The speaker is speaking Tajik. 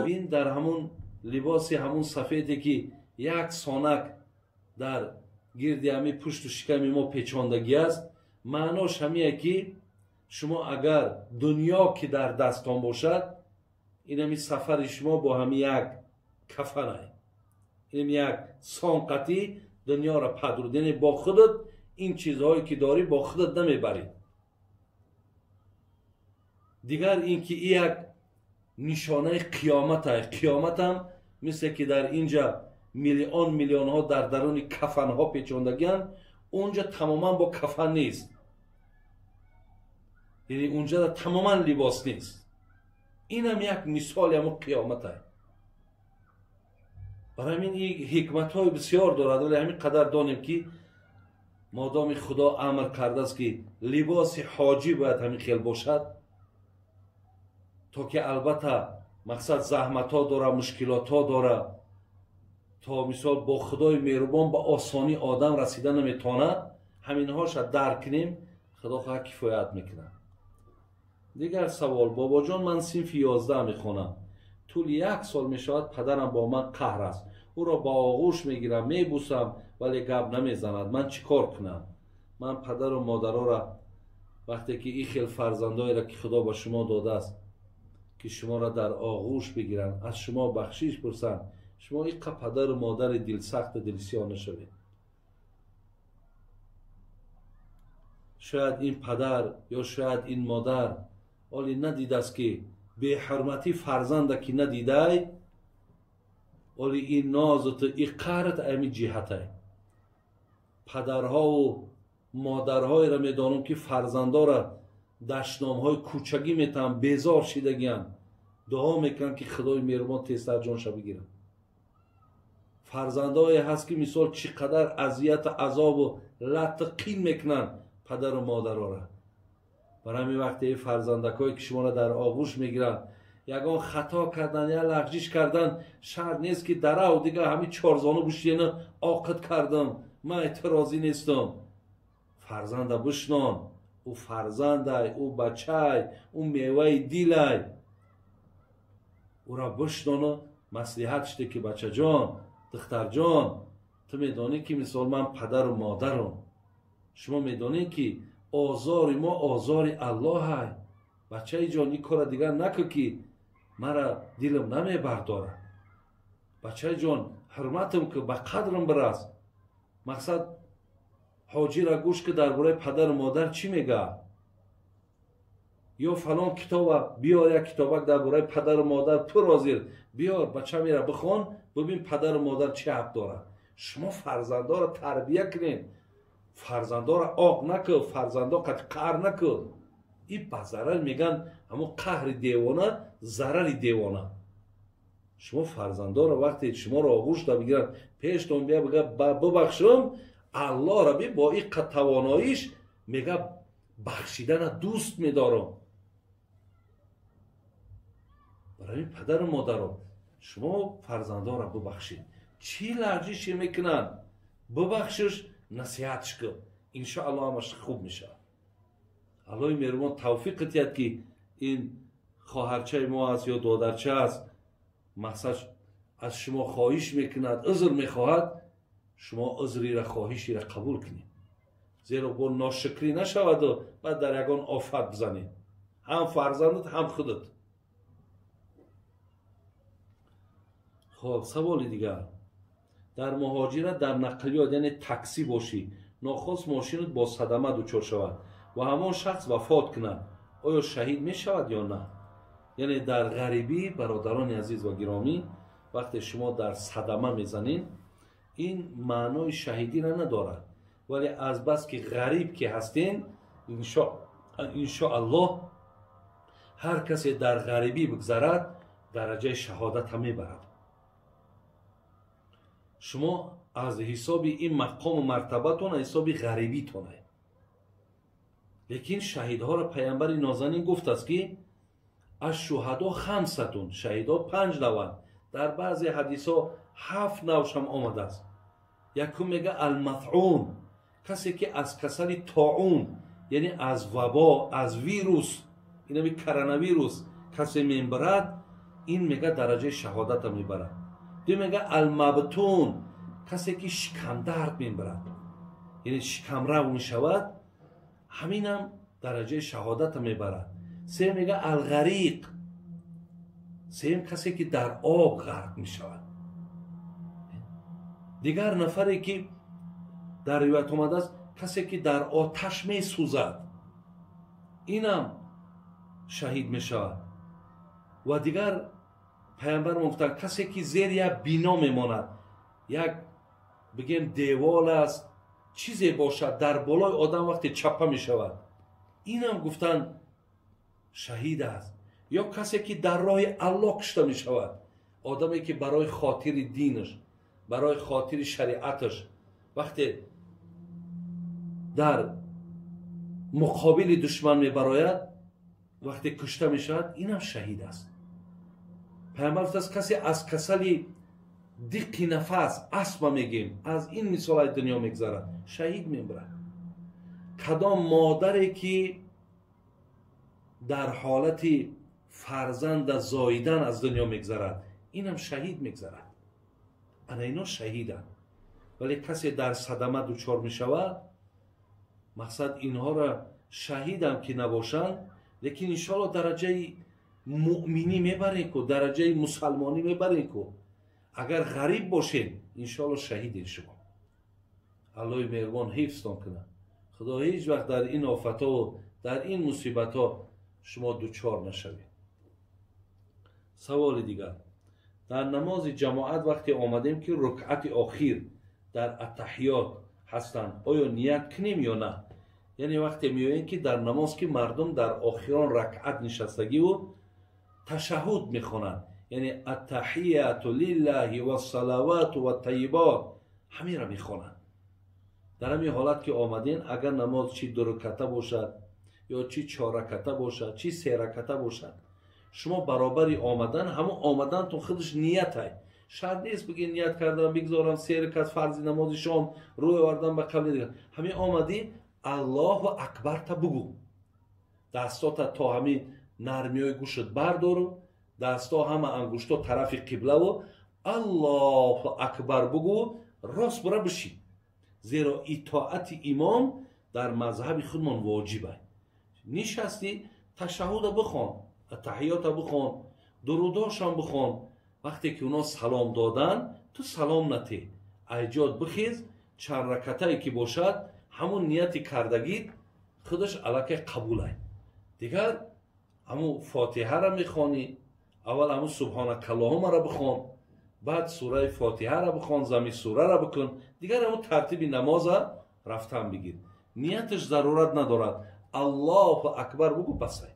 Бин дар ҳамун либоси ҳамун сафеде ки як сонак дар гирди ҳами пушту шиками мо печондагӣ аст, маънош ҳамие ки шумо агар дунё ки дар дастон бошад, ин ҳами сафари шумо бо ҳами як кафанай, ин як сонқатӣ дунёро падруд, яъне бо худат ин чизҳое ки дорӣ бо худат намебарӣ. Дигар ин ки и як нишонаи қиёмат ай. Қиёматам мисле ки дар инҷа миллион миллионҳо дар даруни кафанҳо печондагианд, унҷа тамоман бо кафан нест, яъне унҷа тамоман либос нест. Инам як мисоли ҳамон қиёмат ай. Барои ҳамин ин ҳикматҳои бисёр дорад, вале ҳамин қадар донем ки модоми Худо амр кардааст ки либоси ҳоҷӣ бояд ҳамин хел бошад, то ки албатта мақсад заҳматҳо дора, мушкилотҳо дора, то мисол бо Худои меҳрубон ба осонӣ одам расида наметавонад, ҳаминҳоша дарк кунем, Худо хоҳад кифоят мекунад. Дигар савол: бобоҷон, ман синфи 11 мехонам. Тӯли як сол мешавад падарам бо ман қаҳр аст. Ӯро ба оғӯш мегирам, мебусам, вале гап намезанад. Ман чӣ кор кунам? Ман падару модароро вақте ки ин хел фарзандоеро ки Худо ба шумо додааст, ки шуморо дар оғӯш бигиранд, аз шумо бахшиш пурсанд, шумо иққа падару модари дилсахту дилсиёҳ нашавед. Шояд ин падар ё шояд ин модар оли надидааст ки беҳурматӣ фарзанда ки надидай, оли ин нозуту и қаҳрат ами ҷиҳатай. Падарҳову модарҳоеро медонам ки фарзандора дашномҳои кӯчагӣ метаҳанд, безор шидагианд, дуо мекунанд ки Худои меҳрубон тезтар ҷонша бигирад. Фарзандое ҳаст ки мисол чӣ қадар азияту азобу латту қин мекунанд падару модарора. Барои ҳамин вақте ин фарзандакое ки шуморо дар оғӯш мегиранд, ягон хато кардан, я лағжиш кардан, шарт нест ки дарав дигар ҳамин чорзону бушиену оқид кардам, ман эътирозӣ нестам. Фарзанда бишнон, ӯ фарзандай, ӯ бачай, ӯ меваи дилай. Ӯра бишнону маслиҳат шуде ки бачаҷон, духтарҷон, ту медонӣ ки мисол ман падару модарам, шумо медонед ки озори мо озори Аллоҳай. Бачаи ҷон, ин кора дигар накун ки мара дилам намебардорад. Бачаи ҷон, ҳурматам ку, ба қадрам бирас. Мақсад ҳоҷира гӯш ки дар бораи падару модар чӣ мегӯяд, ё фалон китоба биёр, як китобак дар бораи падару модар пур ҳозир биёр, бача мера бихон, бибин падару модар чӣ ҳақ дорад. Шумо фарзандоро тарбия кунед, фарзандоро оқ накун, фарзандо қати қаҳр накун. Ин ба зарар мегӯянд, ҳамон қаҳри девона зарари девона. Шумо фарзандоро вақте шуморо оғӯшда бигиранд, пештон бия бигӯяд бибахшам, Аллоҳро би бо ин тавоноиш мега бахшидана дӯст медорам. Барои падару модаро шумо фарзандоро бибахшед. Чӣ лағжише мекунанд, бибахшиш, насиҳатш кун, иншоаллоҳ ҳамаш хуб мешавад. Аллоҳи меҳрубон тавфиқ диҳад ки ин хоҳарчаи мо аст ё додарча аст, мақсад аз шумо хоҳиш мекунад, узр мехоҳад, шумо узрира хоҳишира қабул кунед, зеро бо ношукрӣ нашаваду баъд дар ягон офат бизанед, ҳам фарзандат ҳам худат. Хоб, саволи дигар: дар муҳоҷират дар нақлиёт, яъне таксӣ бошӣ, нохост мошинат бо садама дучор шавад ва ҳамон шахс вафот кунад, оё шаҳид мешавад ё на? Яъне дар ғарибӣ, бародарони азиз ва гиромӣ, вақте шумо дар садама мезанед, ин маънои шаҳидиро надорад, вале азбаски ғариб ки ҳастен, иншоаллоҳ ҳар касе дар ғарибӣ бигзарад, дараҷаи шаҳодатам мебарад. Шумо аз ҳисоби ин мақому мартабатон, аз ҳисоби ғарибитонае. Лекин шаҳидҳоро паямбари нозанин гуфтааст ки аш-шуҳадо хамсатун, шаҳидҳо 5 наванд. Дар баъзе ҳадисҳо 7 навшам омадааст. Якум мега алматъун, касе ки аз касали тоун, яъне аз вабо, аз вирус Инами коронавирус касе мебарад, ин мега дараҷаи шаҳодата мебарад. Дуюм мега алмабтун, касе ки шикамдард мебарад, яъне шикамрав мешавад, ҳаминам дараҷаи шаҳодата мебарад. Сеюм мега алғариқ, сеюм касе ки дар об ғарқ мешавад. Дигар нафаре ки дар ривоят омадааст, касе ки дар оташ месӯзад, инам шаҳид мешавад. Ва дигар пайғамбар гуфтанд, касе ки зери як бино мемонад, як бигем девол аст, чизе бошад, дар болои одам вақте чапа мешавад, инам гуфтанд шаҳид аст. Ё касе ки дар роҳи Аллоҳ кушта мешавад, одаме ки барои хотири динаш, барои хотири шариаташ вақте дар муқобили душман мебарояд, вақте кушта мешавад, инам шаҳид аст. Пайғамбар гуфтааст, касе аз касали диққи нафас, астма мегем, аз ин мисолҳои дунё мегзарад, шаҳид мебарад. Кадом модаре ки дар ҳолати фарзанда зоидан аз дунё мегзарад, инам шаҳид мегзарад. Ана ино шаҳиданд. Вале касе дар садама дучор мешавад, мақсад инҳоро шаҳидам ки набошанд, лекин иншоалло дараҷаи муъминӣ мебарем ку, дараҷаи мусалмонӣ мебарем ку. Агар ғариб бошед, иншоалло шаҳидед шумо. Аллоҳи меҳрубон ҳифзтон кунад. Худо ҳеҷ вақт дар ин офатҳову дар ин мусибатҳо шумо дучор нашавед. Саволи дигар: дар намози ҷамоат вақте омадем ки рукъати охир дар аттаҳиёт ҳастанд, оё ният кунем ё на? Яъне вақте меоем ки дар намоз ки мардум дар охирон ракъат нишастагиву ташаҳҳуд мехонанд, яъне аттаҳияту лиллаҳи вассалавату ваттайибот, ҳаминро мехонанд. Дар ҳамин ҳолат ки омадем, агар намоз чи дураката бошад ё чи чорраката бошад, чи сераката бошад, шумо баробари омадан, ҳамон омадантон худаш ниятай. Шарт нест бигӣ ният кардам, бигзорам се ракат фарзи намози шом рӯй овардам ба қабли дигар. Ҳамин омадӣ, Аллоҳу акбарта бугӯ, дастота то ҳамин нармиҳои гӯшат бардору, дасто ҳама ангушто тарафи қиблаву Аллоҳу акбар бугӯ, рост бура бишин. Зеро итоати имом дар мазҳаби худмон воҷиб аст. Нишастӣ, ташаҳҳуда бихон, аттаҳиёта бихон, дурудошам бихон. Вақте ки оно салом додан, ту салом натӣ, айҷод бихез, чанд ракатае ки бошад, ҳамун нияти кардагит худаш аллакай қабул ай. Дигар ҳамун фотиҳаро мехонӣ, аввал ҳамун субҳонакаллоҳумаро бихон, баъд сураи фотиҳаро бихон, зами сураро бикун, дигар ҳамун тартиби намоза рафтан бигир. Нияташ зарурат надорад. Аллоҳу акбар бугӯ, басай.